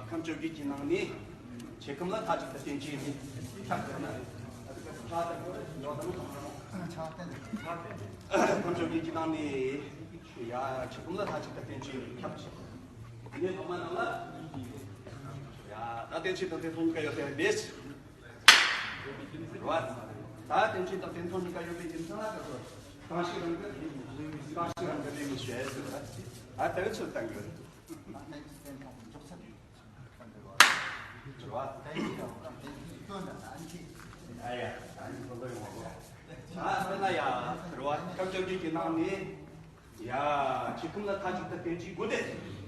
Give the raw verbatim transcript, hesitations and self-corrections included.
ཁམས་བཅོ་བརྒྱད་ཀྱི་ནང་ནས་ཆེ་ཁམས་ལ་མཐའ་གཅིག་ཏུ་བརྟེན་ཅིང་ནི་ཁྱབ་ཟེར་ན། ཁམས་བཅོ་བརྒྱད་ཀྱི་ནང་ནས་ཡ་ཆེ་ཁམས་ལ་མཐའ་གཅིག་ཏུ་བརྟེན་ཅིང་ནི་ཁྱབ་ཟེར། དེ་ནས་ཐོག་མ་ནང་ལ་ཡ་ད་རྟེན་ཅིང་དང་རྟེན་མཐོང་གཉིས་ཀ་ཡོད་པའི་རེད། རེད་བ། ད་རྟེན་ཅིང་དང་རྟེན་མཐོང་གཉིས་ཀ་ཡོད་པའི་རྒྱུ་མཚན་ལ་ད་གཟོད་གང་ཞིག་རང་གི་གང་ཞིག་རང་གི་ལས་མི་བྱེད་ཟེར་བ། ད་ལྟ་བའི་ཚུལ་བསྟན་དགོས་རེད། རེད་བ། ཨ་ཡ། ཨ་ནི་ཚོ་ལོ་ཡོང་བ་གོ། ད་ལྟ་ན་ཡ། རེད་བ། ཁམས་བཅོ་བརྒྱད་ཀྱི་ནང་ནས་ཡ་ཆེ་ཁམས་ལ་མཐའ་གཅིག་ཏུ་བརྟེན་ཅིང་དགུ་སྟེ།